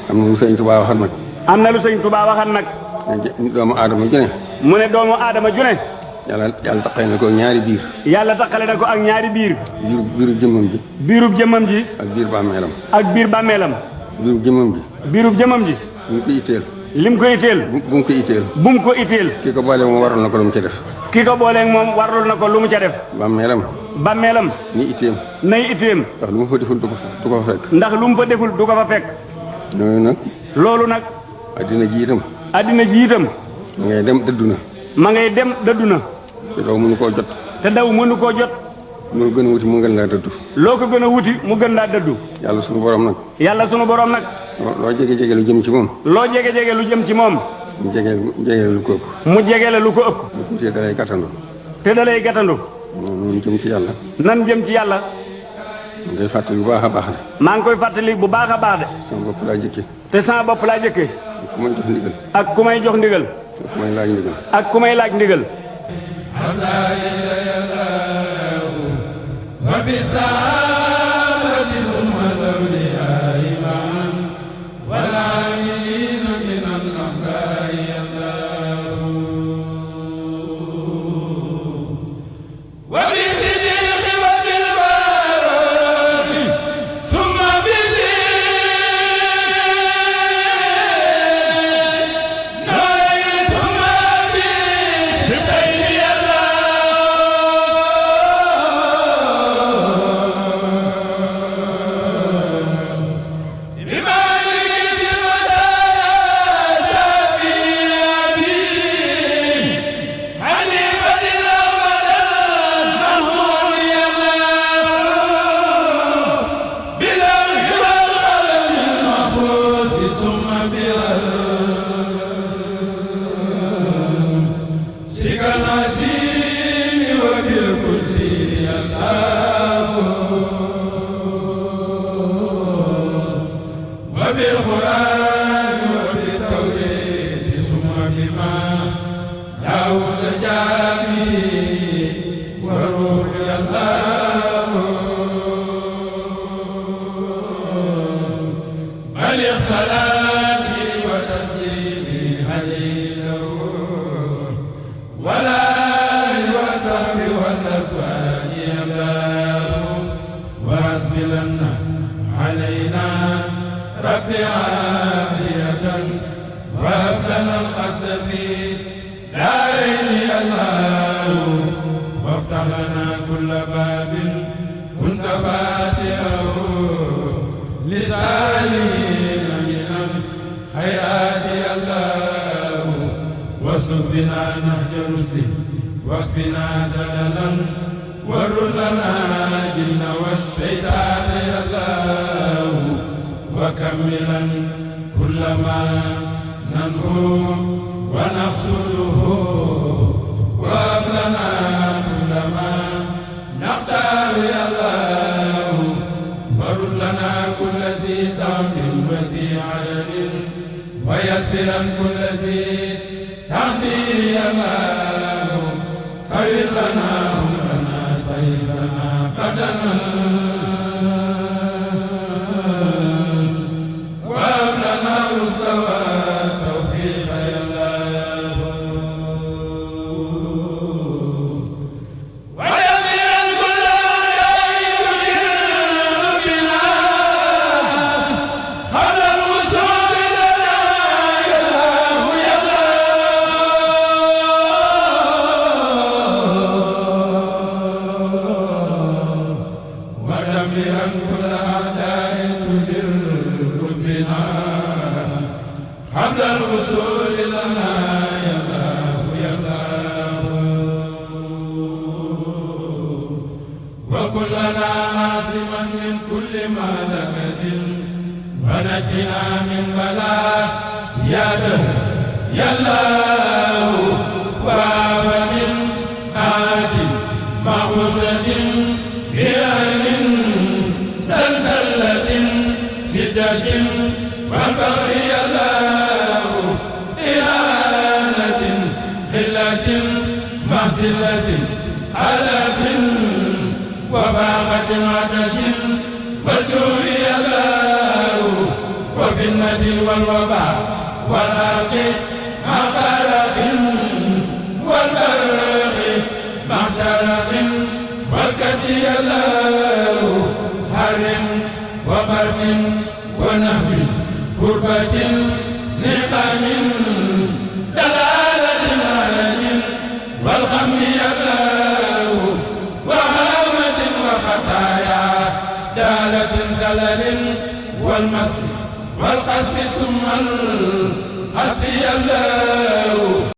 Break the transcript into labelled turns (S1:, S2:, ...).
S1: am na lu sëñ Tuubaa waxal nag.
S2: am na lu sëñ Tuubaa waxal nag.
S1: doomu aadama ju ne.
S2: mu ne doomu aadama ju ne.
S1: yàlla taqale na ko ak ñaari biir.
S2: yàlla taqale na ko ak ñaari biir.
S1: biirub jëmmam ji.
S2: biirub jëmmam ji.
S1: ak biir bàmmeelam.
S2: ak biir bàmmeelam.
S1: biirub jëmmam ji.
S2: biirub jëmmam ji.
S1: bu mu ko itteel.
S2: lim ko itteel.
S1: bu mu ko itteel.
S2: bu mu ko itteel.
S1: ki ko boole moom warul na ko lu mu ca def.
S2: ki ko booleeg moom warul na ko lu mu ca def.
S1: bàmmeelam.
S2: bàmmeelam.
S1: ni itteem.
S2: nay itteem.
S1: ndax lu mu fa deful du ko fa fekk.
S2: ndax lu mu fa deful du ko fa fekk.
S1: loolu nag.
S2: loolu nag.
S1: addina ji itam.
S2: addina ji itam.
S1: ma ngay dem dëddu na.
S2: ma ngay dem dëddu na.
S1: te daw mënu koo jot.
S2: te daw mënu koo jot.
S1: loo gën a wuti mu gën laa dëddu.
S2: loo ko gën a wuti mu gën laa dëddu.
S1: yàlla sunu borom nag.
S2: yàlla sunu borom nag.
S1: loo jege-jege lu jëm ci moom.
S2: loo jege-jege lu jëm ci moom.
S1: mu jege lu ko ëpp.
S2: mu jege la lu ko ëpp.
S1: te dalay gàttandu.
S2: te dalay gàttandu.
S1: noonu jëm ci yàlla.
S2: nan jëm ci yàlla.
S1: ma ngay fàttali bu baax a baax de.
S2: maa ngi koy fàttali bu baax a baax de.
S1: sama bopp laa jëkkee.
S2: te sama bopp laa jëkkee.
S1: ku may jox ndigal.
S2: ak ku may jox ndigal.
S1: ak ku may laaj ndigal.
S2: ak ku may laaj ndigal.
S3: وفاقة عطش والجوع يداه وفتنة والوباء والأرق مع خلق والبرق مع شرق والكد يداه حر وبرد ونهو كربة نقم دلالة علم والغم يداه وهامة وخطايا دالة زلل والمسك والقصد ثم الحسبي الله